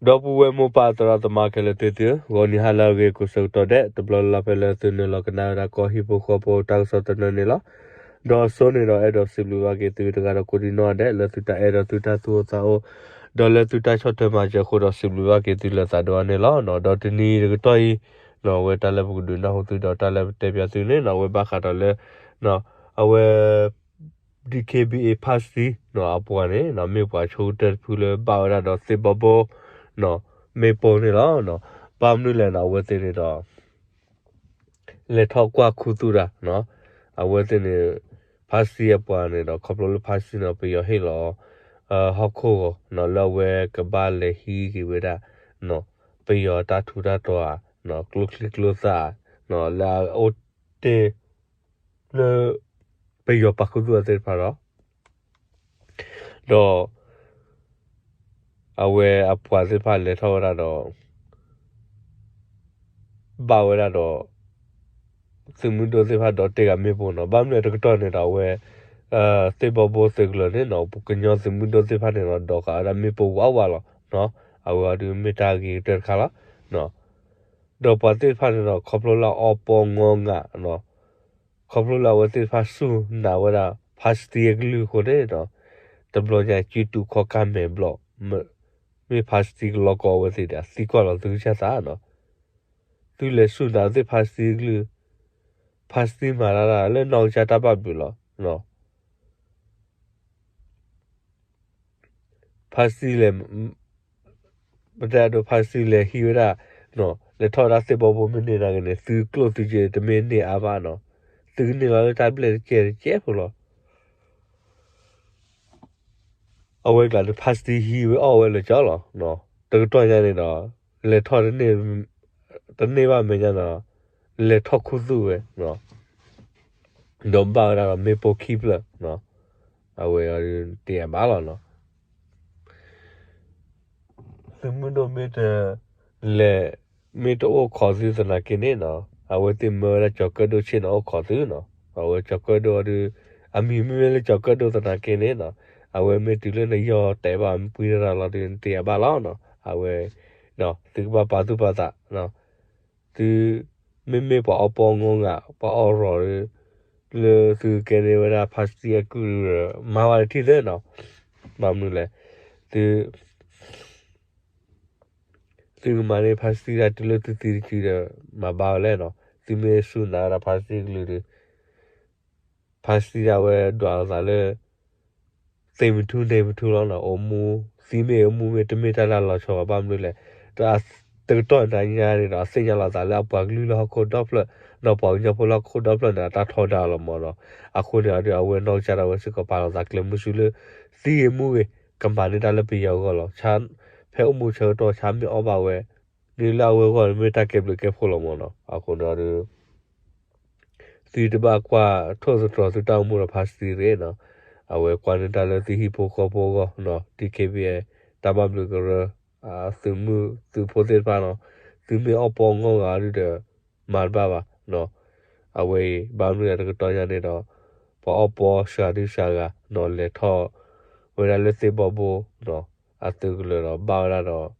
ဒီပုၢ်ဝဲၢ်မိၢ်ပၢ်သရၣ်သမါခဲလၢာ်သ့ၣ်သုဧၢ, ဂီၤနံၤဟါလၢအဂ့ၤကိးဆၢကတီၢ်ဒဲး, တဘျီလၢ်လၢ်ဖဲလၢသုနုာ်လီၤကနၣ်ဝဲဒၣ်ကီၢ်ဟံၣ်ဖိဃီဖိတၢ်ကစီၣ်သနၢၣ်န့ၣ်လီၤ. ဒီးအစိန့ၣ်ဒီးအဲၣ်ဒိးစံးဘျုးဘၣ်က့ၤသုတဂၤဒီးကိးဒံနီၢ်ဒဲး လၢသုတၢ်အဲၣ်ဒီးသုတၢ်သူၣ်အိၣ်သးအိၣ်, ဒီးလၢသုတၢ်ဆီၣ်ထွဲမၤစၢၤအဃိဒီးစံးဘျုးဘၣ်က့ၤသုလၢသးဒိၣ်အါန့ၣ်လီၤ. ဒီးတနံၤတကတီၢ်အံၤ အဝဲတၢ်လၢပကဒုးနၢ်ဟူသုဒီးတၢ်လၢပတဲပၠးသုန့ၣ် အဝဲဘၣ်ဃးဒီးလၢ အဝဲ DKBA ဖါစတံ အပှၤန့ၣ် မ့ၢ်ပှၤဆိကတၢၢ်တဖုလၢဘၣ်ဝဲဒၣ်ဒီးသ့ၣ်ဘီဘိ မ့ၣ်ပိၢ်န့ၣ်လီၤ. ဘၣ်မနုၤလဲၣ်န့ၣ် အဝဲသ့ၣ်န့ၣ်ဒီး လဲၤထီၣ်ကွၢ်ခူသူၣ်တၢ်, အဝဲသ့ၣ်န့ၣ် ဖါစတံအပှၤန့ၣ်ဒီး ခီဖျိလၢဖါစတံန့ၣ် ပယီၤဟ့ၣ်လီၤ ဟီၣ်ခိၣ်ဂီၤ လၢအဝဲကဘၣ်လဲၤဟံးက့ၤဝဲဒၣ် ပယီၤတၢ်ထူးတၢ်တီၤဧါ, ကျိချံကျိသၣ် လၢအအိၣ်တ့ၢ် လၢ ပယီၤပာ်ခူသူၣ်အသ့ၣ်တဖၣ်ဒီး ဒီး အဝဲအပှၤသ့ၣ်တဖၣ်လဲၤထီၣ်ဝဲဒၣ်ဒီး ဘၣ်ဝဲဒၣ်ဒီး သုးမုၢ်ဒိၣ်သ့ၣ်တဖၣ်ဒီးတ့ၢ်ဂၤမ့ၣ်ပိၢ်နီၤ. ဘၣ်မနုၤတကတီၢ်န့ၣ်ဒီးအဝဲ သ့ၣ်ဘီဘိသုးကလၢၤန့ၣ်နီၤ ပကညီသုးမုၢ်ဒိၣ်သ့ၣ်တဖၣ်န့ၣ်ဒီး ဒိးဃာ်ဝဲဒၣ်မ့ၣ်ပိၢ်ဝးဝးလီၤ. အဝဲအီၤဒုးမ့ၢ်တၢ်ဂ့ၤကတၢၢ်တခါလီၤ. ဒီးပှၤသ့ၣ်တဖၣ်န့ၣ်ဒီး ခီဖျိလၢအီပီငီငၤ ခီဖျိလၢအဝဲသ့ၣ်တဖၣ်စူၢ်နာ်ဝဲဒၣ် ဖါစတံအကလုၢ်အဃိန့ၣ်ဒီး တဘျီညါစုတူာ်ခီၣ်ကၢ်မဲာ်ဘျီၣ် မ့ၢ်ဖါစတံကလီကီအဝဲသ့ၣ်ဒီး သံကွၢ်လီၤသုကစၢ်သးနီၤ. သုလဲၤစူၢ်နာ်သ့ၣ်ဖါစတံကလုၢ် ဖါစတံမၤတၢ်လၢနီၢ်ကစၢ်တၢ်ဘၣ်ဘျုးလီၤ. ဖါစတံလဲၤ ပတဲအဒိ ဖါစတံလဲၤဟံးဝဲဒၣ် လဲၤထီၣ်ဝဲဒၣ်သ့ၣ်ဘီဘိမ့ၢ်န့ၢ်နာ်က့န့ၣ် သုကျိၣ်သုစ့တမ့ၢ်န့ၢ်အါဘၣ်နီၤ. သုကန့ၢ်လီၤလၢတၢ်ဘျဲၣ်တကဲတကဲဖိလီၤ. အဝဲကျါန့ၣ် ဖါစတံဟံးဝဲအီၣ်ဝဲလၢကၠီလီၤ. တကတီၢ်ညါန့ၣ်ဒီး လဲၤထီၣ် တန့ၢ်ဘၣ်မဲာ်ညါဒီး လဲၤထီၣ်ခူသူၣ်ဝဲ ဒီးဘၣ်ဝဲဒၣ်ဒီးမ့ၣ်ပိၢ်ခံဖျၢၣ် အဝဲအီၤဒုးတ့ၢ်အဘၣ်လီၤနီၤ. သုးမုၢ်ဒိၣ်မ့ၢ်တ လဲၤ မ့ၢ်တအိၣ်ခိးသုသနာ်က့န့ၣ်နီၤ အဝဲသ့ၣ်မၢဝဲဒၣ်ကၠီၤကၢၣ်ဒိၣ်ဆ့ၣ်နီၤအိၣ်ခိးသုနီၤ. အဝဲကၠီၤကၢၣ်ဒိၣ်အီၤဒုး အမံၤမ့မ့ၢ်လၢကၠီၤကၢၣ်ဒိၣ်သနာ်က့န့ၣ်နီၤ အဝဲမ့ၢ်တုၤလၢနယီၢ်တဲာ်ဘၣ်မ့ၢ်ပှံတရၣ်လီၤဒုးနတ့ၢ်အဘၣ်လီၤနီၤ. အဝဲ သုကဘၣ်ပာ်သူၣ်ပာ်သး သု မ့မ့ၢ်ပှၤအီပီငီငၤ ပှၤအီရီၤ လၢသုကကဲန့ၢ်ဝဲဒၣ်ဖါစတံအကုၢ်ဒီး မၤဝဲတထံၣ်သ့နီၤ. ဘၣ်မနုၤလဲၣ် သု သုကမၤန့ၢ်ဖါစတံတၢ်တုၤလၢသုသံတစုဒီး မၤဘၣ်ဝဲလဲၣ်နီၤ. သုမ့ၢ်စူၢ်နာ်ဝဲဒၣ်ဖါစတံကလုၢ်ဒီး ဖါစတံဒၣ်ဝဲဒွးလိာ်သးလၢ သ့ၣ်မထူန့ၣ်မထူလီၤနီၤ. အိၣ်မူ သံမ့ၢ်အိၣ်မူမ့ၢ် တမ့ၢ်တၢ်လၢလီၤဆီဘၣ်. ဘၣ်မနုၤလဲၣ် တကတီၢ်နၤညါန့ၣ်ဒီး အသ့ၣ်ညါလီၤသးလၢအပှၤကလုာ်လၢဟီၣ်ခိၣ်ဒီဖျၢၣ် ဒီးပှၤကညီဖိလၢဟီၣ်ခိၣ်ဒီဖျၢၣ်န့ၣ် အတၢ်ထီဒါလီၤမၢ်နီၤ. အဃိန့ၣ်အီၤဒုး အဝဲနီၢ်ကစၢ်ဒၣ်ဝဲစ့ၢ်ကီးပာ်လီၤသးကျဲမုၢ်ဆူလၢ သံဂ့ၤမူဂ့ၤ ကမၤန့ၢ်တၢ်လၢပယီၤအဂီၢ်လီၤ. ဖဲအိၣ်မူဆၢကတီၢ်ဆါမ့ၢ်အီၣ်ဘၣ်ဝဲ န့ၣ်လၢအဝဲအဂီၢ်န့ၣ်မ့ၢ်တၢ်ကဲဘျုးကဲဖှိၣ်လီၤမၢ်နီၤ. အဃိန့ၣ်အီၤဒုး သုတဘၣ်ကွၢ်ထိၣ်သတြီၤသုတၢ်အိၣ်မူဒီးဖါစတံတဂ့ၤနီၤ. အဝဲကွၢ်န့ၢ်တၢ်လၢသုဟံၣ်ဖိဃီဖိအဂီၢ်နီၤ. DKBA တၢ်ဘၣ်ဘျုးကရၢ သုးမုၢ်သုးဖိသ့ၣ်တဖၣ်နီၤ. သုမ့ၢ်အီၣ်ပီအီၣ်ငီၢ်ဂၤဒုဒီး မၤတဘၣ်ဘၣ်နီၤ. အဝဲအံၤ ဘၣ်မနုၤလဲၣ်တကတီၢ်ညါန့ၣ်ဒီး ပှၤအီၣ်ပီစှၤဒုစှၤဂၤနီၤ လဲၤထီၣ်ဝဲဒၣ်လၢသ့ၣ်ဘီဘိနီၤ အသုးကလၢၤဒီးဘၣ်ဝဲဒၣ်ဒီး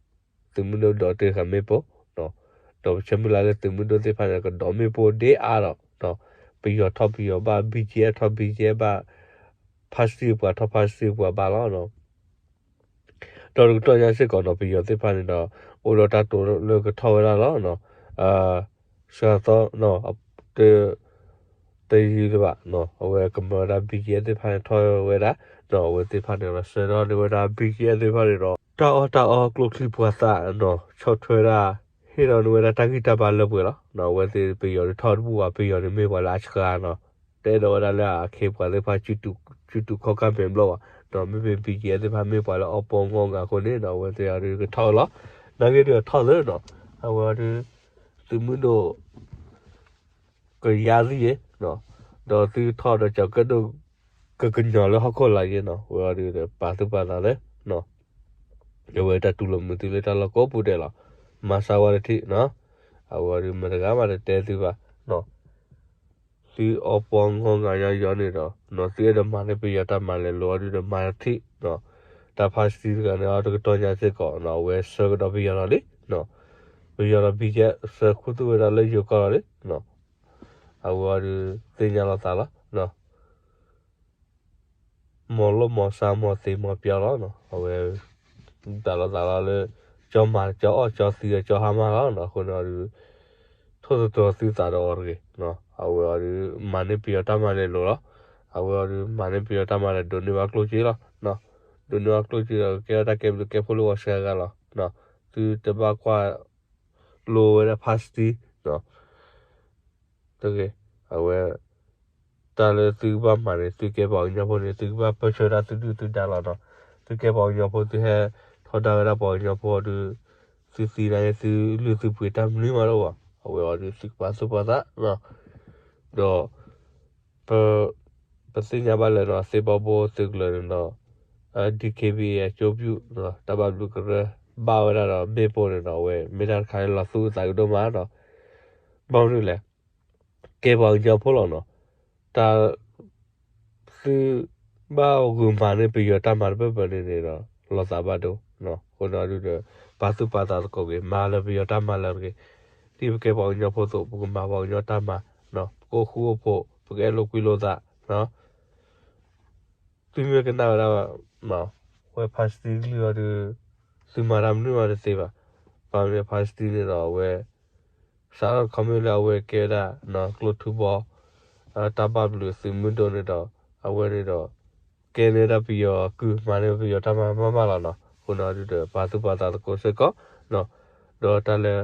သုးမုၢ်ဒိၣ်ဒီးတ့ၢ်ဃာ်မ့ၣ်ပိၢ် ဒီးပဆၢမုၢ်လၢ်လၢသုးမုၢ်ဒိၣ်သ့ၣ်တဖၣ်န့ၣ် ကဒိးမ့ၣ်ပိၢ်ဒ့အါဒီး ပယီၤထီၣ်ပယီၤဘၣ် BGF ထီၣ် BGF ဘၣ် ဖါစတံပှၤထီၣ်ဖါစတံပှၤဘၣ်လီၤနီၤ. ဒီးတကတီၢ်ညါစ့ၢ်ကီးနီၤ ပယီၤသ့ၣ်တဖၣ်န့ၣ်ဒီး အိၣ်ဒီးတၢ်တိာ်လၢကထီၣ်ဝဲဒၣ်လီၤနီၤ. စှၤသီ တ တယံာ်လၢၤဘၣ်နီၤ အဝဲကမၢဝဲဒၣ် BGF သ့ၣ်တဖၣ်န့ၣ်ထီၣ်ဝဲဒၣ် ဒီးအဝဲသ့ၣ်တဖၣ်န့ၣ်ဒီး ဆှၢထီၣ်န့ၢ်ဝဲဒၣ် BGF သ့ၣ်တဖၣ်န့ၣ်ဒီး တၢ်အီၣ်တၢ်အီကျိချံပှၤသးနီၤ ဆီၣ်ထွဲဒၣ် ဟ့ၣ်ဒီးန့ၢ်ဝဲဒၣ်တၢ်ဂံၢ်တၢ်ဘါလၢပှဲၤလီၤ. အဝဲသ့ၣ်ပယီၤဒုးထီၣ်တဘူၣ်ဘၣ် ပယီၤန့ၣ်မ့ၢ်ပှၤလၢအဆှါနီၤ တအဲၣ်ဒိးဝဲဒၣ်လၢအခ့ပှၤသ့ၣ်တဖၣ် စုတူာ်ခီၣ်ကၢ်မဲာ်ဘျီၣ်ဘၣ် ဒီးမ့မ့ၢ် BGF သ့ၣ်တဖၣ်မ့ၢ်ပှၤလၢအီၣ်ပီအီၣ်ငီၢ်အဂၤအဃိန့ၣ်ဒီး အဝဲသ့ၣ်အီၤဒုးကထီၣ်လီၤ. နာ်က့ဒုးထီၣ်သ့နီၤ အဝဲအီၤဒုး သုးမုၢ်ဒိၣ် ကယါသံယဲ ဒီးသုထီၣ်ဒီးကၠီၤကၢၣ်ဒိၣ် ကကညီၤလၢဟီၣ်ခိၣ်လာ်ယဲနီၤ အဝဲအီၤဒုးဒီးပာ်သူၣ်ပာ်သးသ့နီၤ အဝဲတၢ်တူၢ်လိာ်မုာ်သုလၢတၢ်လီၢ်ကိးပူၤဒဲးလီၤ. မၤစၢၤဝဲတထံၣ်နီၤ အဝဲအီၤဒုးမတၤတဂၤမးတတဲသုဘၣ် သုအီၣ်ပီအီၣ်ငီၢ်အဂၤယီၤယီၤန့ၣ်ဒီး သုအဲၣ်ဒိးမၤန့ၢ်ပယီၤတၢ်မၤလဲၣ်လိၤအီၤဒုးဒီးမၤတထံၣ်နီၤ တၢ်ဖါစတံတဂၤန့ၣ် အတကတီၢ်ညါစ့ၢ်ကီးနီၤ အဝဲဆှၢကဒီးပယီၤလီၤလံ, ပယီၤဒီး ဘီကဲး ဆှၢခူသူၣ်ဝဲဒၣ်လၢယိၤကီၢ်လီၤလံ, အဝဲအီၤဒုး သ့ၣ်ညါလိာ်သးလီၤ. မ်လိၣ်မ်ဆါမ်သ့မ်ပျီလီၤနီၤ အဝဲ တၢ်လိာ်သးလီၤလၢ ကၠီမၤကၠီအီၣ်ကၠီသံဒီး ကၠီဟါမၢ်လီၤနီၤ. အဃိန့ၣ်အီၤဒုး ထိၣ်သတြီၤသုသးဒီးအီၤတဂ့ၤ, အဝဲအီၤဒုး မၤန့ၢ်ပယီၤတၢ်မၤလဲၤလိၤလီၤ. အဝဲအီၤဒုး မၤန့ၢ်ပယီၤတၢ်မၤလဲၤဒိးန့ၢ်ဘၣ်ကျိၣ်စ့လီၤ. ဒိးန့ၢ်ဘၣ်ကျိၣ်စ့ဒီး ကဲထီၣ်တၢ်ကဲဘျုးကဲဖှိၣ်လၢပှၤဆှၢဂၤလီၤ. သုတဘၣ်ကွၢ်လိဝဲဒၣ်ဖါစတံ အဝဲ တၢ်လၢသုကဘၣ်မၤန့ၣ် သုကဲပှၤကညီဖိန့ၣ် သုကဘၣ်ပၢၢ်ဆၢဝဲဒၣ်သုဒုၣ်သုဒါလီၤနီၤ. သုကဲပှၤကညီဖိ သုဟဲထီဒါဝဲဒၣ်ပှၤကညီဖိအီၤဒုး သုသံန့ၣ် သုလုၢ်သုပှ့ၤတၢ်မနုၤမးတအိၣ်ဘၣ်. အဝဲအီၤဒုး သုကပာ်သူၣ်ပာ်သး ဒီး ပသ့ၣ်ညါဘၣ်လၢနီၤ သ့ၣ်ဘီဘိသုးကလၢၤန့ၣ်ဒီး DKBA အကၠိပူၣ် တၢ်ဘၣ်ဘျုးကရၢ ဘၣ်ဝဲဒၣ်ဒီးမ့ၣ်ပိၢ်န့ၣ်ဒီး အဝဲမ့ၢ်တၢ်တခါလၢလီၤသူၣ်အသးကဒိၣ်မးနီၤ. ဘၣ်မနုၤလဲၣ် ကဲပှၤကညီဖိလီၤနီၤ. တၢ် သုဘၣ်ဂုာ်မၤန့ၢ်ပယီၤတၢ်မၤတပၢၢ်ပၢၢ်န့ၣ်န့ၣ်ဒီး လီၤသးဘၣ်ဒိ. အဃိန့ၣ်အီၤဒုးဒီး ပာ်သူၣ်ပာ်သးသကိးက့ၤ မၤလၢပယီၤတၢ်မၤလၢတဂ့ၤ. ဒ်ပကဲပှၤကညီဖိအသိး ပကမၤပှၤကညီတၢ်မၤ, ပကအိၣ်ဃူအိၣ်ဖိး ပကအဲၣ်လိာ်ကွံလိာ်သး သုမ့ၢ်ကနၣ်ဝဲဒၣ် ဝဲဖါစတံကလုၢ်အီၤဒုး သုမၤတၢ်မနုၤမးတသ့ဘၣ်. ဘၣ်မနုၤဖါစတံန့ၣ်ဒီးအဝဲ စးထီၣ်ခီမ့ၢ်လၢအဝဲကဲဝဲဒၣ် ကျိထူဘီ တၢ်ဘၣ်ဘျုးသုးမုၢ်ဒိၣ်န့ၣ်ဒီး အဝဲန့ၣ်ဒီး ကဲန့ၢ်ဒၣ်ပယီၤကုၢ် မၤန့ၢ်ပယီၤတၢ်မၤမးမးလီၤနီၤ. အဃိန့ၣ်အီၤဒုးဒီး ပာ်သူၣ်ပာ်သးသကိးစ့ၢ်ကီး ဒီးတၢ်လၢ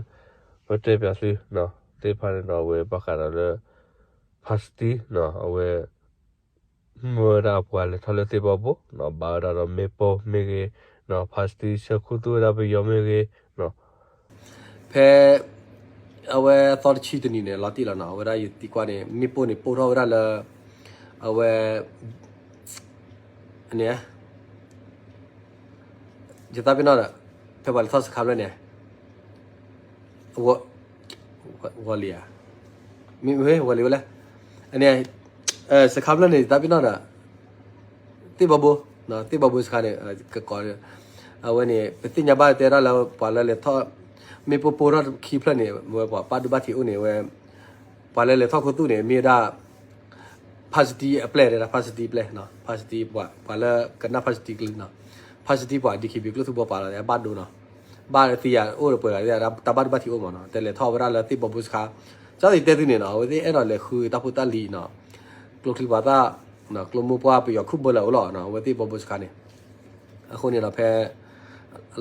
ပတဲပၠးသု သ့ၣ်တဖၣ်န့ၣ်ဒီး အဝဲဘၣ်ဃးဒီးလၢ ဖါစတံ အဝဲ မ့ၢ်ဝဲဒၣ်အပှၤလဲၤထီၣ်လၢသ့ၣ်ဘီဘိ ဘၣ်ဝဲဒၣ်ဒီးမ့ၣ်ပိၢ်မ့ၢ်ဂ့ၤ, ဖါစတံဆှၢခူသူၣ်ဝဲဒၣ်ပယီၤမ့ၢ်ဂ့ၤ, ဖဲ အဝဲသီတဆံတနံၤန့ၣ် လီၤတံၢ်လီၤနီၤ အဝဲဒၣ်ယသံကွၢ်န့ၣ် မ့ၣ်ပိၢ်န့ၣ် ပိၢ်ထီၣ်ဝဲဒၣ်လၢ အဝဲ န့ၣ် ယသးပ့ၤနီၣ်ဒီး ဖဲပှၤလဲၤထီၣ်စခါဖျၢၣ်န့ၣ် ဝီၤလံၤဧါ, မ့ၢ်ဝီၤလံၤဝဲလဲၣ်, အန့ၣ် စခါဖျၢၣ်န့ၣ် ယသးပ့ၤနီၣ်ဒီး သ့ၣ်ဘီဘိ, သ့ၣ်ဘီဘိစခါန့ၣ် ကကိး အဝဲန့ၣ် ပသ့ၣ်ညါဘၣ်တဲဒၣ်လၢ ပှၤလၢလဲၤထီၣ် မ့ၣ်ပိၢ်ပိၢ်ထီၣ်ခံဖျၢၣ်န့ၣ် ဝဲပှၤဘၣ်ဒိဘၣ်ထံးအိၣ်န့ၣ် ဝဲ ပှၤလၢလဲၤထီၣ်ခူသူၣ်န့ၣ် မ့ၢ်ဝဲဒၣ် ဖါစတံအပျဲၢ်တဲဒၣ် ဖါစတံပျဲၢ်, ဖါစတံပှၤ ပှၤလၢကနၣ်ဖါစတံကလုၢ်နီၤ, ဖါစတံပှၤ DKBA ကျိၣ်ထူဘီပှၤလီၤ ဘၣ်ဒိနီၤ, ဘၣ်သံယၤအိၣ်ဒီးပှဲၤဂၤ တၢ်ဘၣ်ဒိဘၣ်ထံးအိၣ်မးနီၤ, တဲလဲၤထီၣ်ဝဲဒၣ်လၢသ့ၣ်ဘီဘိစခါ, ကၠီသံးတဲသုန့ၣ်နီၤ အဝဲသ့ၣ်အဲၣ်ဒိးလဲၤဃုတၢ်ဖိတၢ်လံၤနီၤ, ကျိချံပှၤသၣ်, ကျိမိၢ်ပှၢ်ပယီၤခိၣ်ဘၢလၢာ်အိၣ်လီၤ, အဝဲသ့ၣ်ဘီဘိစခါန့ၣ်, အဃိန့ၣ်ဒီးဖဲ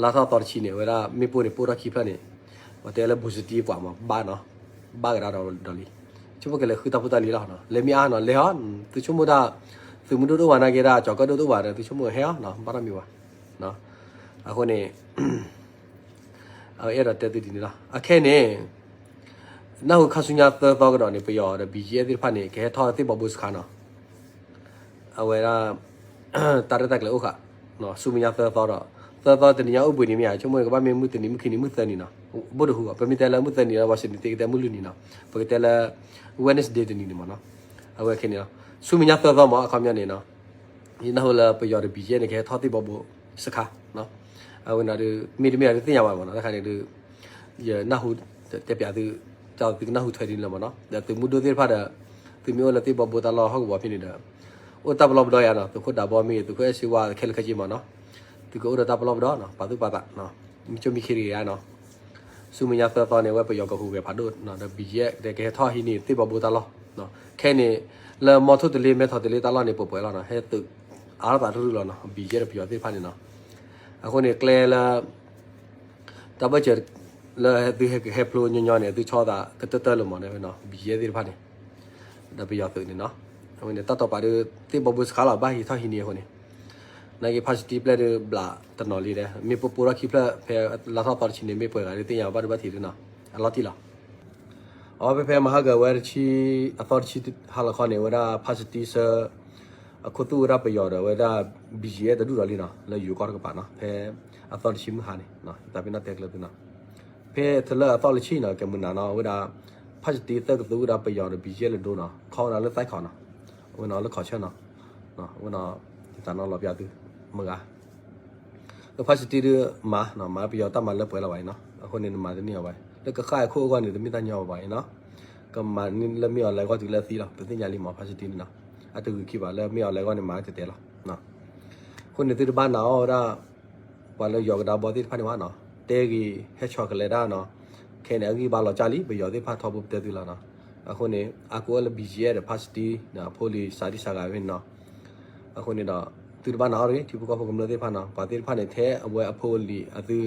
လါထီၣ်သီတဆံန့ၣ် အဝဲဒၣ်မ့ၣ်ပိၢ်န့ၣ်ပိၢ်ထီၣ်ခံဖျၢၣ်န့ၣ်, ပှၤတဲလၢ ဘိစတံပှၤမး ဘၣ်နီၤ, ဘၣ်ကဒါဒီးလံ, ဆိကမိၣ်ကလဲၤဃုတၢ်ဖိတၢ်လံၤလီၤ, လဲၤမ့ၢ်အါနီၤ လဲၤဟီ, သုဆိကမိၣ်ဒၣ် သုးမုၢ်ဒိၣ်တအိၣ်ဘၣ်နာ်က့ဒၣ် ကၠီၤကၢၣ်ဒိၣ်တအိၣ်ဘၣ်ဒီး သုဆိကမိၣ်ဟဲအီၤနီၤ ဘၣ်နီတမံၤဘၣ်, အဃိန့ၣ် အဝဲအဲၣ်ဒိးတဲသုဒ်န့ၣ်လီၤ, အခဲန့ၣ် နၢ်ဟူခါဆူညါသၢသီကဒီးန့ၣ် ပယီၤဒီး ဘီကဲး သ့ၣ်တဖၣ်န့ၣ် ကဟဲထီၣ်သ့ၣ်ဘီဘိစခါနီၤ အဝဲဒၣ် တၢ်ရဲၣ်တၢ်ကျဲၤအိၣ်ဃာ်, ဆူမဲာ်ညါသၢသီဒီး, သၢသီတနံၤညါအိၣ်ဘှံးနံၤမ့ၢ်ဧါ, ဆိကမိၣ်ကဘၣ်မ့ၢ်မုၢ်တနံၤ မုၢ်ခံနံၤ မုၢ်သၢနံၤနီၤ, ဘိၣ်တဟူဘၣ်, ပမ့ၢ်တဲလၢမုၢ်သၢနံၤဒီး ဝါစံးန့ၣ်သ့ကတဲမုၢ်လွံၢ်နံၤနီၤ, ပကတဲလၢ Wednesday တနံၤန့ၣ်မ့ၢ်နီၤ, အဝဲခဲန့ၣ်လီၤ, ဆူမဲာ်ညါသၢသီမ့ၢ် အခီပညီန့ၣ်နီၤ, ယနၢ်ဟူလၢပယီၤဒီး ဘီကဲး န့ၣ် ကဟဲထီၣ်သ့ၣ်ဘီဘိစခါ, အဝဲန့ၣ်ဒီး မ့တမ့ၢ်ဒီးသ့ၣ်ညါဘၣ်မ့ၢ်နီၤ, တခါန့ၣ်ဒီး ယနၢ်ဟူ တဲပၠးသု, ကၠီသုကနၢ်ဟူထွဲဒ်န့ၣ်လီၤမ့ၢ်နီၤ, ဒီးသုးမုၢ်ဒိၣ်သ့ၣ်တဖၣ်ဒီး သုမ့ၢ်အိၣ်လၢသ့ၣ်ဘီဘိတၢ်လီၢ်ဟီၣ်ကဝီၤဖဲန့ၣ်ဒီး အိၣ်တၢ်ပလီၢ်ပဒီယါနီၤ, သုးခိၣ်ဒးဘီမ့ၢ်ဂ့ၤ သုးခိၣ်အဲၣ်စ့ဝါခဲလၢာ်ခဲဆ့မ့ၢ်နီၤ, သုကအိၣ်ဒီးတၢ်ပလီၢ်ပဒီနီၤ, ပာ်သူၣ်ပာ်သး, မုၢ်ကၠိမုၢ်ခ့တဂ့ၤဧါနီၤ, ဆူမဲာ်ညါသၢသီန့ၣ် အဝဲပယီၤကဟူးဂဲၤဖးဒိၣ်, ဒီး ဘီကဲး ကဟဲထီၣ်ဟံးန့ၢ်သ့ၣ်ဘီဘိတၢ်လီၢ်, ခဲန့ၣ် လၢမီထိၣ်တလ့ မဲထီၣ်တလ့တၢ်လီၢ်န့ၣ် ပှဲၤပှဲၤလီၤနီၤ, ဟဲသုးအါထီၣ်သးတရုၢ်လီၤနီၤ, ဘီကဲး ဒီးပယီၤသ့ၣ်တဖၣ်န့ၣ်နီၤ, အဃိန့ၣ် ကျဲလၢ တၢ်ဘၢၣ်စၢၤလၢသုဟဲကဟဲဖျိညီညီန့ၣ် သုဆီသးကတၢၢ်တၢၢ်လၢမ့ၢ်နီၤ, ဘီကဲး သ့ၣ်တဖၣ်န့ၣ်, ဒီးပယီၤသုးန့ၣ်နီၤ, အဝဲန့ၣ် တၢ်တိာ်ပာ်ဒီး သ့ၣ်ဘီဘိစခါလီၤ ဘၣ်ဟံးထီၣ်ဟံးန့ၢ်အဃိန့ၣ်, နာ်က့ဖါစတံပျဲၢ်ဒီးဘျးတနီၤလံဒီး မ့ၣ်ပိၢ်ပိၢ်ထီၣ်ခံဖျၢၣ် ဖဲလါထီၣ်သီတဆံန့ၣ် မ့ၢ်ပှဲၤဂၤဒီးသ့ၣ်ညါဘၣ်ဒိဘၣ်ထံးဒ်နီၤ, အလီၤတံၢ်လီၤ. အဝဲဖဲဖဲမဟါကဝဲတဆံ အသီတဆံဟါလီၤခီန့ၣ် အဝဲဒၣ်ဖါစတံဆှၢ အခူသူၣ်ဝဲဒၣ်ပယီၤဒီး အဝဲဒၣ် ဘီကဲး တဒူၣ်ဒီးလံနီၤ, လၢယိၤကီၢ်တကပၤနီၤ, ဖဲအသီတဆံမုၢ်ဟါန့ၣ်, ယသးပ့ၤနီၣ်တဲကျၢၤသုနီၤ, ဖဲတလၢအသီတဆံနီၤ ကဲမုၢ်နၤနီၤ အဝဲဒၣ် ဖါစတံသၢကသူဝဲဒၣ်ပယီၤဒီး ဘီကဲး လၢဒိနီၤ, ခီဝဲဒၣ်လၢသဲခီနီၤ, အဝဲနီၤလၢခီဆၢနီၤ, အဝဲနီၤ ယသးနီၣ်လီၤပျးသု မုၢ်ဂၤ ဖါစတံဒုးမၤနီၤ, မၤပယီၤတၢ်မၤလၢပှဲၤလီၤဘၣ်အံၤနီၤ, အဃိန့ၣ် နမၤတန့ၢ်အီၤဘၣ်, လၢကဃၣ်အခိၣ်အဂီၢ်န့ၣ် တမ့ၢ်တၢ်ညီဘၣ်အံၤနီၤ, ကမၤန့ၢ်လၢမ့ၢ်အီၤလဲၤဂီၢ်တုၤလၢအသံလီၤ, ပသ့ၣ်ညါလံမး ဖါစတံန့ၣ်နီၤ, အတဂုာ်ခံဘၣ်လၢမ့ၢ်အီၤလဲၤဂီၢ်န့ၣ် မၤတဲတဲလီၤ. အဃိန့ၣ် သုတဘၣ်နာ်အီၤဝဲဒၣ် ပှၤလၢယီၤကဒါဘီသ့ၣ်တဖၣ်န့ၣ်ဘၣ်နီၤ, တဲဂ့ၤဟဲဆီၣ်ကလဲၤဒၣ်နီၤ, ခဲန့ၣ် အဂံၢ်ဘါလီၤကၢ်လံ, ပယီၤသ့ၣ်တဖၣ်ထီဘိပတဲသုလီၤနီၤ, အဃိန့ၣ် အကိးအီၤလၢ ဘံၣ်ကၠံၣ်အဲၣ် ဒီး ဖါစတံ အဖိလံၤစးဒံစးဂၤဝဲန့ၣ်နီၤ, အဃိန့ၣ်ဒီး သုတဘၣ်နာ်အီၤတဂ့ၤ, ထံဖိကီၢ်ဖိကမျၢၢ်သ့ၣ်တဖၣ်နီၤ, ပှၤသ့ၣ်တဖၣ်န့ၣ် ထဲအဝဲအဖိအလံၤအသု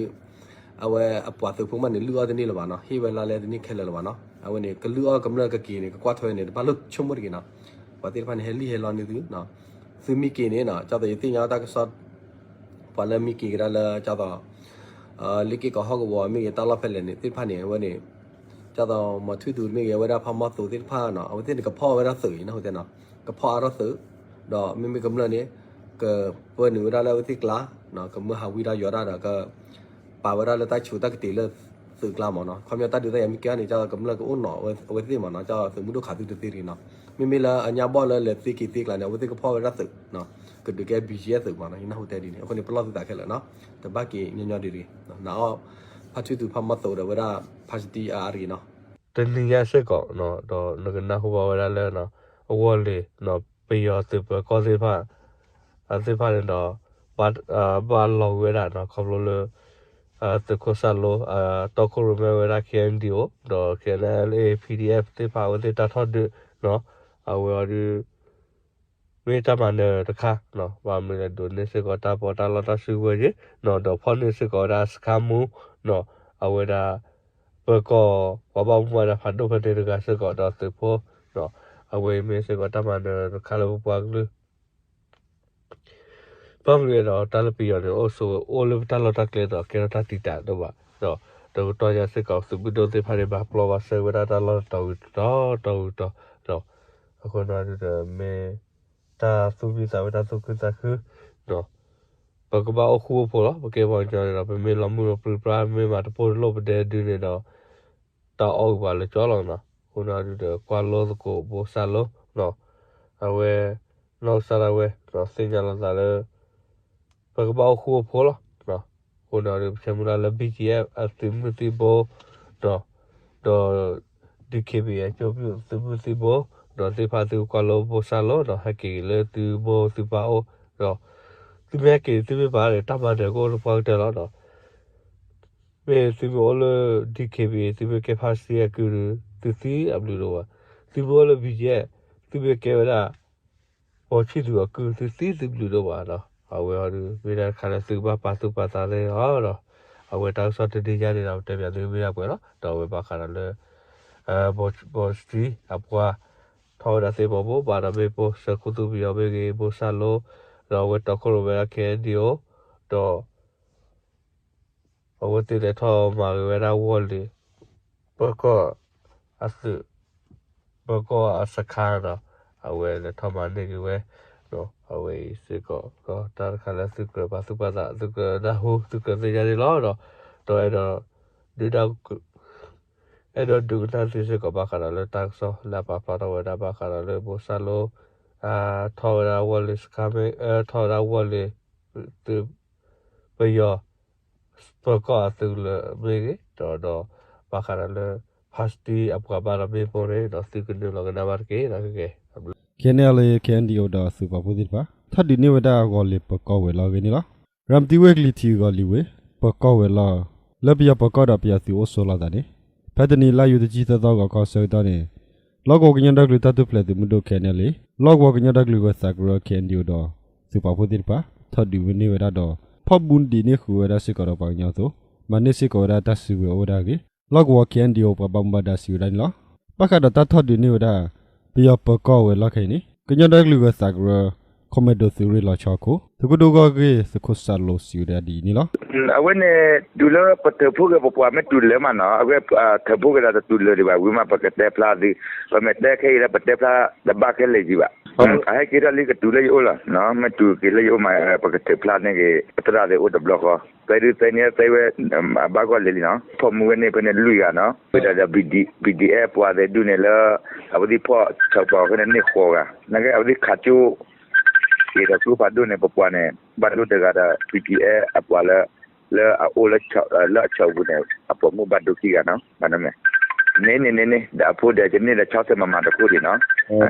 အဝဲအပှၤသုးဖိမးန့ၣ် လုၢ်အီၣ်တန့ၢ်လၢၤဘၣ်နီၤ, ဟ့ၣ်ဝဲလါလဲတန့ၢ်ခဲလၢာ်လၢၤဘၣ်နီၤ, အဝဲန့ၣ် ကလုၢ်အီၣ်ကမျၢၢ်ကက့ၤန့ၣ် ကကွၢ်ထွဲန့ၣ် တဘၣ်လိၣ်ဆိကမိၣ်တဂ့ၤနီၤ, ပှၤသ့ၣ်တဖၣ်န့ၣ် ဟဲလံၣ်ဟဲလီန့ၢ်သု, သုမ့ၢ်က့ၤန့ၣ်နီၤ, ကၢ်သိးယသ့ၣ်ညါတၢ်ကစီၣ် ပှၤလၢမ့ၢ်က့ၤကဒါလၢကၢ်သိး လ့ၣ်က့ၣ်ကီးဟီၣ်ကဝီၤမ့ၢ်ဂ့ၤ တၢ်လီၢ်ဖဲလဲၣ်န့ၣ် သ့ၣ်တဖၣ်န့ၣ် အဝဲန့ၣ် ကၢ်သိးမီၤထွံၣ်သူၤမ့ၢ်ဂ့ၤ အဝဲဒၣ်ဖးမီၢ်သိးသ့ၣ်တဖၣ်နီၤ, အဝဲသ့ၣ်န့ၣ် ကဖီၣ်ဝဲဒၣ်သုးအံၤနီၤ, အဝဲသ့ၣ်နီၤ, ကဖီၣ်အါထီၣ်သုး, ဒီးမ့မ့ၢ်ကမျၢၢ်န့ၣ် ကပၢနုာ်ဝဲဒၣ်လၢအဝဲသ့ၣ်ကျါ, ကမၢဟးဝံတၢ်ယီၤတၢ်ဒီး ကပာ်ဝဲဒၣ်လၢတၢ်ဆူးတၢ်ကတ့ၤလၢသုးကျါမးနီၤ, ခီပညီတၢ်ဒုးတၢ်ယၤမ့ၢ်ကဲန့ၣ် ကၢ်သိးကမျၢၢ်ကအိၣ်နီၤအဝဲသ့ၣ်မးနီၤ, ကၢ်သိးသုးမုၢ်ဒိၣ်ခးသုတသ့တဂ့ၤနီၤ, မ့မ့ၢ်လၢအညါဘီၣ်လၢလဲၤသ့က့ၤသ့ကျါန့ၣ် အဝဲသ့ၣ်ကဖီၣ်ဝဲဒၣ်သုး ကဒုးကဲ ဘံၣ်ကၠံၣ်အဲၣ် သုးမးနီၤ, ယနၢ်ဟူတဲဒ်န့ၣ်, အဃိန့ၣ် ပလီၢ်သုသးခဲလၢာ်နီၤ, တဘၣ်က့ၤညီညီဒ်တဂ့ၤ, နာ်အီၤ ဖါထွံၣ်သူၤဖးမီၢ်သိးဒီးဝဲဒၣ် ဖါစတံအါအါတဂ့ၤနီၤ, တနံၤညါစ့ၢ်ကီး ဒီးနကနၢ်ဟူဘၣ်ဝဲဒၣ်လၢ အဝီၢ်လ့ၤ ပယီၤသုးပၢၤကီၢ်သ့ၣ်တဖၣ် အသ့ၣ်တဖၣ်န့ၣ်ဒီး ဘၣ်လီၤဝဲဒၣ်နီၤ ခီဖျိလၢ သုးခိၣ်စၢ်လိ တီခိၣ်ရိၣ်မဲဝဲဒၣ် ခ့ၣ်အဲၣ်ယူၣ် ဒီး ခ့ၣ်အဲၣ်ယူၣ် PDF သ့ၣ်တဖၣ် အဝဲသ့ၣ်တၢ်ထီၣ်ဒုးနီၤ, အဝဲအီၤဒုး မ့ၢ်တၢ်မၤနၢၤတခါနီၤ, ဘၣ်မနုၤလဲၣ် ဒိးန့ၢ်စ့ၢ်ကီးတၢ်ပီးတၢ်လီတၢ်စုကဝဲၤက့ၤနီၤ, ဒီးဖီၣ်န့ၢ်စ့ၢ်ကီးဝဲဒၣ်စခါမူနီၤ, အဝဲဒၣ် ပၢၤကီၢ် ပှၤဘၣ်မူဘၣ်ဒါဖးဒိၣ်ဖဲန့ၣ်တဂၤစ့ၢ်ကီးဒီးသုးဖိနီၤ, အဝဲအံၤမ့ၢ်စ့ၢ်ကီးတၢ်မၤနၢၤတခါလၢပပှၤကလုာ် ဘၣ်မနုၤလဲၣ်ဒီး တၢ်လၢပယီၤန့ၣ် အိၣ်ဆိးအိၣ်လၢပတၢ်လီၢ်တၢ်ကျဲဒီး ကဲထီၣ်တၢ်တံာ်တာ်ဒိၣ်ဘၣ်ဒီး တကတီၢ်ညါစ့ၢ်ကီး သုးမုၢ်ဒိၣ်သ့ၣ်တဖၣ်န့ၣ် ဘၣ်ပျီဘၣ်စဲဝဲဒၣ်တၢ်လီၢ်တတီၤဝံၤတတီၤ တတီၤဝံၤတတီၤဒီး အဃိန့ၣ်ဒုးဒီး မ့ၢ်တၢ်သူၣ်ဖှံသးဝဲတၢ်သူၣ်ခုသးခုဒီး ပကဘၣ်အိၣ်ဃူအိၣ်ဖိးလီၤ. ပကဲပှၤကညီန့ၣ်ဒီး ပမ့ၢ်လီၤမုၢ်လီၤပြံပြါ မ့ၢ်မၤတပိၢ်တလိၣ်ပဒဲဒုန့ၣ်ဒီး တၢ်အီၣ်ဂ့ၤပှၤလၢကၠီလီၤနီၤ. အဃိန့ၣ်ဒုးဒီး ကွၢ်လိသကိးဘိစၢ်လိနီၤ, အဝဲ နီၢ်ကစၢ်ဒၣ်ဝဲ သ့ၣ်ညါလီၤသးလၢ ပကဘၣ်အိၣ်ဃူအိၣ်ဖိးလီၤ. အဃိန့ၣ်ဒုး ပဆၢမုၢ်လၢ်လၢ ဘံၣ်ကၠံၣ်အဲၣ် အသုးမုၢ်သံၣ်ဘိ ဒီး ဒီး DKBA အကၠိပူၣ်သုးမုၢ်သံၣ်ဘိ ဒီးသ့ၣ်တဖၣ်သုကွၢ်လိဘိစၢ်လိဒီး ဟဲက့ၤလၢသုဘိသုပၢ်အိၣ်ဒီး သုမ့ၢ်ဟဲက့ၤသုမ့ၢ်ဘၣ်န့ၣ် တၢ်မၤနၢၤကအိၣ်လၢပှၢ်ကတၢၢ်လီၤဒီး မ့ၢ်သုမ့ၢ်အိၣ်လၢ DKBA သုမ့ၢ်ကဲဖါစတံအကုၢ်ဒီး သုသံအဘျုးဒိၣ်ဘၣ်. သုမ့ၢ်အိၣ်လၢ ဘံၣ်ကၠံၣ်အဲၣ် သုမ့ၢ်ကဲဝဲဒၣ် ပှၤဆံၣ်သူးအကုၢ် သုသံသုဘျုးဒိၣ်ဘၣ်ဒီး အဝဲအီၤဒုး မ့ၢ်ဒၣ်တခါလၢသုကဘၣ်ပာ်သူၣ်ပာ်သးသ့ၣ်အီၤဒီး အဝဲတၢ်ကစီၣ်တနံၤညါန့ၣ်ဒီး ပတဲပၠးသုမ့ၢ်ဒၣ်ပှဲၤလီၤ. ဒီးအဝဲဘၣ်ဃးဒီးလၢ ပှၤစတံအပှၤ ထီၣ်ဝဲဒၣ်သ့ၣ်ဘီဘိ ဘၣ်ဒီးမ့ၢ်ပိၢ်စၢၤခိၣ်သူပယီၤမ့ၢ်ဂ့ၤ ဘိစၢ်လိ ဒီးအဝဲတီခိၣ်ရိၣ်မဲဒၣ် ခဲအံၤဒံၣ်အိၣ် ဒီး အဝဲသ့ၣ်လဲၤထီၣ်မၤဂ့ၤဝဲဒၣ်ဝီၢ်လ့ၤ ပၢၤကီၢ်အသုး ပၢၤကီၢ်အစခါဒီး အဝဲလဲၤထီၣ်မၤန့ၢ်က့ၤဝဲ အဝဲအံၤစ့ၢ်ကီး တၢ်တခါလၢသုကြၢးပာ်သူၣ်ပာ်သး သုကြၢးနၢ်ဟူ သုကြၢးသ့ၣ်ညါန့ၣ်လီၤဒီး ဒီးအဲၣ်ဒိး ဒုး အဲၣ်ဒိးဒုးကနၣ်သုစ့ၢ်ကီးဘၣ်ဃးဒီးလၢတၢ်ကစီၣ်လၢအပာ်ဖျါထီၣ်ဝဲဒၣ်ဘၣ်ဃးဒီးလၢဘိစၢ်လိ ထီၣ်ဝဲဒၣ်ဝီၢ်လ့ၤစခါမ့ၢ် ထီၣ်ဝဲဒၣ်ဝီၢ်လ့ၤ သုး ပယီၤ ပၢၤကီၢ်အသုးလၢမ့ၢ်ဂ့ၤ ဒီး ဒီး ဘၣ်ဃးဒီးလၢ ဖါစတံအပှၤဘၣ်ဒီးမ့ၢ်ပိၢ်န့ၣ်ဒီး သုကနုာ်လီၤကနၣ်ဘၣ်တက့ၢ် ဒီးကကဲ KNLA KNDO ဒီးသုးပာ်ဖှိၣ်သ့ၣ်တဖၣ် ထီၣ်ဒုးန့ၢ်ဝဲဒၣ်ဂီၤလ့ၤပၢၤကီၢ်ဝဲၤလီၢ်အဂ့ၢ်န့ၣ်လီၤ. ရၤမတံဝ့ၢ်ကလံၤထံးဂီၤလံၤဝ့ၢ် ပၢၤကီၢ်ဝဲၤလီၢ် လၢပယီၤပၢၤကီၢ်ဒီးပယီၤသုးအိၣ်ဆိးလိာ်သးန့ၣ် ဖဲတနံၤလါယူၤတဆံသၢသီဂီၤခီဆၢကတီၢ်န့ၣ် လီၢ်ကဝီၤကညီဒီကလုာ်တၢ်ထူၣ်ဖျဲးသုးမုၢ်ဒိၣ် ခဲအံၤန့ၣ်လံ လီၢ်ကဝီၤကညီဒီကလုာ်ဂၢၤသးကရၢ KNDO ဒီး သုးပာ်ဖှိၣ်သ့ၣ်တဖၣ် ထီၣ်ဒုးဝဲန့ၢ်ဝဲဒၣ်ဒီး ဖီၣ်ဘူးဒံးန့ၢ်ဃုာ်ဝဲဒၣ်စ့ၢ်ကီးဒီးပှၤကညီအသိး မၤန့ၢ်စ့ၢ်ကီးဝဲဒၣ်တၢ်စုကဝဲၤအိၣ်ဝဲဒၣ်အဂ့ၢ် လီၢ်ကဝီၤ KNDO ပှၤဘၣ်မူဘၣ်ဒါစံးဝဲဒၣ်န့ၣ်လီၤ. ဘၣ်ဃးဒီးတၢ်ထီၣ်ဒုးန့ၢ်ဝဲဒၣ် ပယီၤပၢၤကီၢ်ဝဲၤလီၢ်ခဲအံၤန့ၣ် ကညီဒီကလုာ်ဂၢၤသးကရၢ ခိၣ်မဲၣ်ဒိၣ်သုးရ့ၣ်လီၤဆီခိၣ် သုးခိၣ်ဒိၣ်ဂီၢ်ဂ့ၢ် သုးခိၣ်စၢ်လိစံးဝဲဒၣ်ဒ်အံၤန့ၣ်လီၤ. အဝဲန့ၣ် တုၤလၢပထုးဖှိၣ်က့ၤပပှၤမ့ၢ်တုၤလၢမးနီၤ အဝဲထုးဖှိၣ်က့ၤဒီးတတုၤလၢဒံးဘၣ် ဝံၤမးပကတဲဖျါသု ပမ့ၢ်တဲခဲအံၤလၢပတဲဖျါတဘၣ်ခဲလၢာ်ယံၤဘၣ် အဟဲက့ၤထီၣ်လံကတုၤလၢယအိၣ်လီၤ မ့ၢ်တုၤက့ၤလၢယအိၣ်မး ပကထုးဖျါန့ၢ်က့ၤ ပသရၣ်သ့ၣ်အိၣ်တဘျီဃီ သဲဒုးသဲန့ၣ်သဲဝဲ အဘၣ်ဂီၢ်လံၤလံနီၤ ဖီၣ်မူဝဲန့ၣ်ဖဲန့ၣ်လွံၢ်ဂၤနီၤ ဝဲဒၣ်ဒီး ဘံၣ်ဒံၣ်အဲၣ် ပှၤသဲဒုးန့ၣ်လၢ အဝဲသ့ၣ်ဖီၣ်ဆၢပှၤဖဲန့ၣ်န့ၢ်ဃိးဂၤ နာ်က့အဝဲသ့ၣ်ခးကၠိ က့ၤဒီးကျိဖးဒိၣ်န့ၣ် ပပှၤန့ၣ် ဘၣ်ဒိတဂၤဒီး ပီၣ်ပီၣ်အဲၣ် အပှၤလၢ လၢအအိၣ်လၢ လၢအဆီၣ်ပူၤန့ၣ် အပိာ်မုၣ်ဘၣ်ဒိခံဂၤနီၤ ဘၣ်န့ၣ် န့ၣ်န့ၣ်န့ၣ်န့ၣ် ဒီးအဖိဒီးကန့ၢ်ဒီး ဆီၣ်ဆၢမၤမၤတခိၣ်ဒံး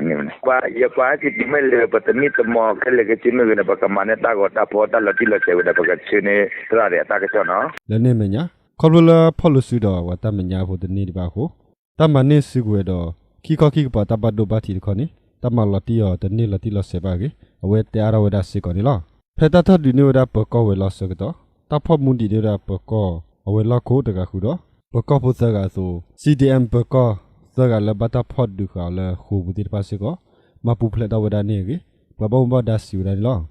နီၤ ယကွၢ်ဟဲက့ၤတုၤမ့ၢ်လၢ ပသမံသမိးခဲလၢာ်ခဲဆ့မ့ၢ်ဂ့ၤန့ၣ် ပကမၤန့ၢ်တၢ်ဂီၤတၢ်ဖီတၢ်လီၤတံၢ်လီၤဆဲးဝဲဒီး ပကဆှၢန့ၢ်သရၣ်ဒီးအတၢ်ကစီၣ်နီၤ လၢန့ၣ်အမဲာ်ညါ ခီဖျိလၢဖီၣ်လိာ်စုဒီးပှၤတၢ်မဲာ်ညါဖိတန့ၢ်ဒံးဘၣ်အဃိ တၢ်မၤန့ၢ်စုကဝဲၤဒီး ခံခီခံကပၤတၢ်ဘၣ်ဒိဘၣ်ထံးတခီန့ၣ် တၢ်မၤလီၤတံၢ်အီၤတန့ၢ်လီၤတံၢ်လီၤဆဲးဘၣ်အဂ့ၢ် အဝဲတဲအါထီၣ်ဝဲဒၣ်စ့ၢ်ကီးန့ၣ်လီၤ. ဖဲတၢ်ထီၣ်ဒုးန့ၢ်ဝဲဒၣ်ပၢၤကီၢ်ဝဲၤလီၢ်အဆၢကတီၢ် တၢ်ဖီၣ်မူဒံးန့ၢ်ဝဲဒၣ်ပၢၤကီၢ်အဝဲၤလီၢ်ခိၣ်တဂၤဃုာ်ဒီး ပၢၤကီၢ်ဖိသၢဂၤအသိး CDM ပၢၤကီၢ်သၢဂၤလၢ ဘၣ်တၢ်ဖီၣ်ဒုးဃာ်အီၤလၢဃိာ်ပူၤသ့ၣ်တဖၣ်စ့ၢ်ကီး မၤပူၤဖျဲးထီၣ်ဝဲဒၣ်န့ၣ်အဂ့ၢ် ပှၤဘၣ်မူဘၣ်ဒါစံးဝဲဒၣ်န့ၣ်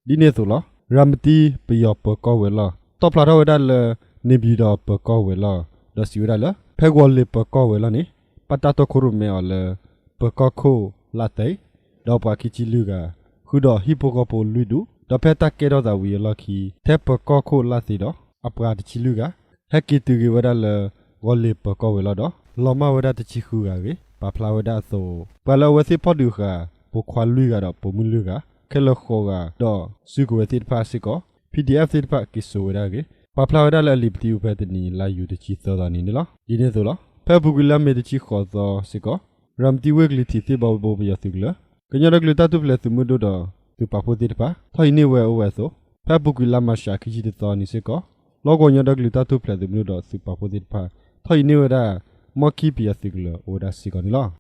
လီၤ. ဒ်န့ၣ်အသိးလီၤ. ရၤမတံပယီၤပၢၤကီၢ်ဝဲၤလီၢ် တီၣ်ဖျါထီၣ်ဝဲဒၣ်လၢ န့ၣ်ပၠံၤဒီးပၢၤကီၢ်ဝဲၤလီၢ် ဒီးစံးဝဲဒၣ်လၢ ဖဲဂီၤလ့ၤပၢၤကီၢ်ဝဲၤလီၢ်န့ၣ် ဘၣ်တၢ်တီခိၣ်ရိၣ်မဲအီၤလၢ ပၢၤကီၢ်ခိၣ်လၣ်သ့ ဒီးပှၤခံဆံလွံၢ်ဂၤ ဃုာ်ဒီးဟံၣ်ဖိဃီဖိလွံၢ်ဒူၣ် ဒီးဖဲတၢ်ကဲထီၣ်သးဝံၤအလီၢ်ခံ ထဲပၢၤကီၢ်ခိၣ်လၣ်သ့ဒီး အပှၤတဆံလွံၢ်ဂၤ ဟဲက့ၤတုၤက့ၤဝဲဒၣ်လၢ ဂီၤလ့ၤပၢၤကီၢ်ဝဲၤလီၢ်ဒီး လီၤမၢ်ဝဲဒၣ်တဆံဃုဂၤအဂ့ၢ် ပာ်ဖျါဝဲဒၣ်အသိး ပှၤလၢအဝဲသ့ၣ်ဖီၣ်ဒုးဃာ် ပိာ်ခွါလွံၢ်ဂၤဒီးပိာ်မုၣ်လွံၢ်ဂၤ ခဲလၢာ်ဃိးဂၤ ဒီးစုကဝဲၤသ့ၣ်တဖၣ်စ့ၢ်ကီး PDF သ့ၣ်တဖၣ်က့ၤစိာ်ဝဲဒၣ်အဂ့ၢ် ပာ်ဖျါဝဲဒၣ်လၢအလံာ်ပသံအိၣ်ဖဲတနံၤ လါယူၤတဆံသၢသီနံၤန့ၣ်လီၤ. ဒ်န့ၣ်အသိးလီၤ. ဖဲအပူၤကွံာ်လါမ့ၤတဆံဃိးသီစ့ၢ်ကီး ရၤမတံဝ့ၢ်ကလံၤထံးသ့ၣ်ဘီဘိပယီၤသုးကလၢၤ ကညီဒီကလုာ်တၢ်ထူၣ်ဖျဲးသုးမုၢ်ဒိၣ်ဒီး သုးပာ်ဖှိၣ်သ့ၣ်တဖၣ် ထီၣ်ဟံးန့ၢ်ဝဲအိၣ်ဝဲအသိး ဖဲအပူၤကွံာ်လါမၢ်ၡး ခံဆံတသီနံၤစ့ၢ်ကီး လီၢ်ကဝီၤကညီဒီကလုာ်တၢ်ထူၣ်ဖျဲးသုးမုၢ်ဒိၣ်ဒီးသုးပာ်ဖှိၣ်သ့ၣ်တဖၣ် ထီၣ်ဟံးန့ၢ်ဝဲဒၣ် မီၢ်ခံပယီၤသုးကလၢၤအိၣ်ဝဲဒၣ်စ့ၢ်ကီးန့ၣ်လီၤ.